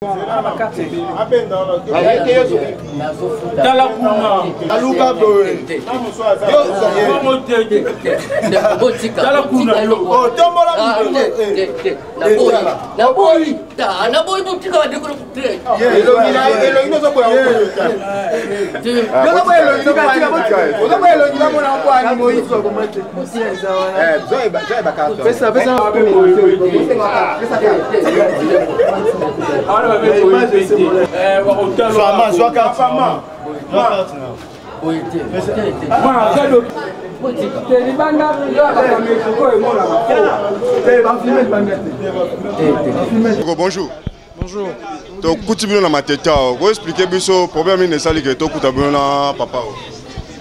Tala kuna aluka boye tala kuna otombola naboyi naboyi botika bandeko Bonjour. Bonjour. Tokuti bino na Matete awa, koexplike biso problème nini esali ke tokuta bino na papa oyo?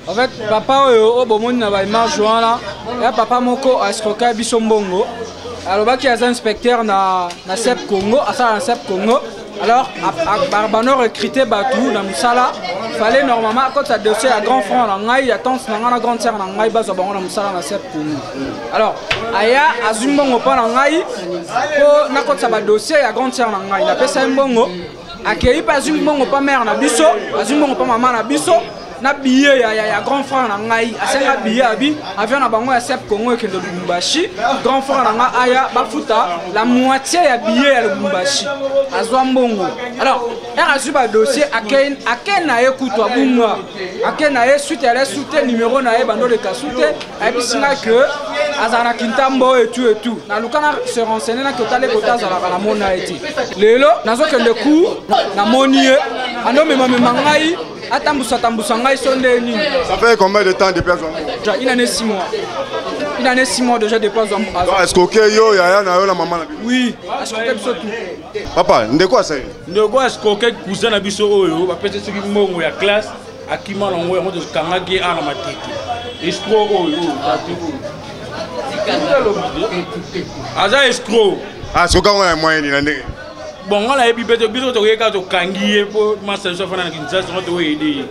En fait, papa oyo oyo bomoni na baimage wana ya papa moko aescroka biso mbongo, alobaki aza inspecteur na SEP Congo, asala na SEP Congo. Alors bano recruter bato na mosala, fallait normalement akotisa dossier ya grand frère na ngai, ya tante na ngai, na grande sœur na ngai, bazwa bango na mosala na SEP Congo. Alors aya azwi mbongo mpo na ngai mpo nakotisa badossier ya grande sœur na ngai, napesa ye mbongo, akei mpe azwi mbongo mpa mare na biso, azwi mbongo mpa mama na biso na billet ya grand frère na ngai. Asenga billet, abi avion na bango ya SEP Congo ekende Lubumbashi, grand frère na ngai aya bafuta la moitié ya billet ya Lubumbashi, azwa mbongo. Alors ere azwi badossier, akei na ye kutu abunga, akei na ye suite ya su te, numéro na ye bandoleka su te. Ayebisi ngai ke azala na Kintambo etu etu, naluka na se renseigner na kotala ekota azalaka, namona ye te. Lelo nazokende cour, namoni ye andomemamema ngai, atambusa tambusa ngai so nde nini. Ça fait combien de temps depuis azwa? Déjà une année 6 mois, une année 6 mois déjà depuis azwa. Est-ce que yo yaya na yo na mama na bino? Oui, escroquer biso tout. Papa, ndeko asali? Ndeko escroquer cousin na biso oyo, bapesi soki mbongo ya classe, akima nango, yango tokangaki ye awa na Matete. Escroc oyo, oyo tate oyo aza escroc. Ah, soki yango na moyen na ndenge? Bon, nga nayebi mpe te, biso tokoye kaka tokangi ye mpo masa biso afanda na Kinshasa, yango tokoyede ye,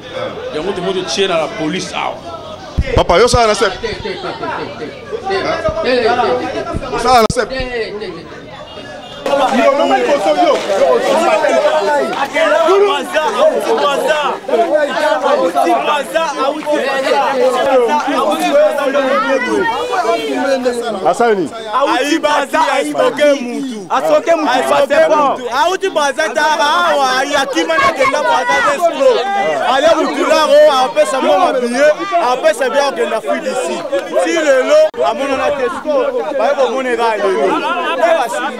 yango tomo totie na la police awa. Papa, yo osala na SEP? Osala na SEP? Yo longa liboso yo. Asali nini? Asoke mutu, asoke mutu passeport, auti Braza tara awa, akima na kenda Braza te, escroc ale mutular oyo apesa mbongo billet, apesa bien akenda Afrique d'ici ti lelo amonana te. Siko baye komoneka lelo nde basili.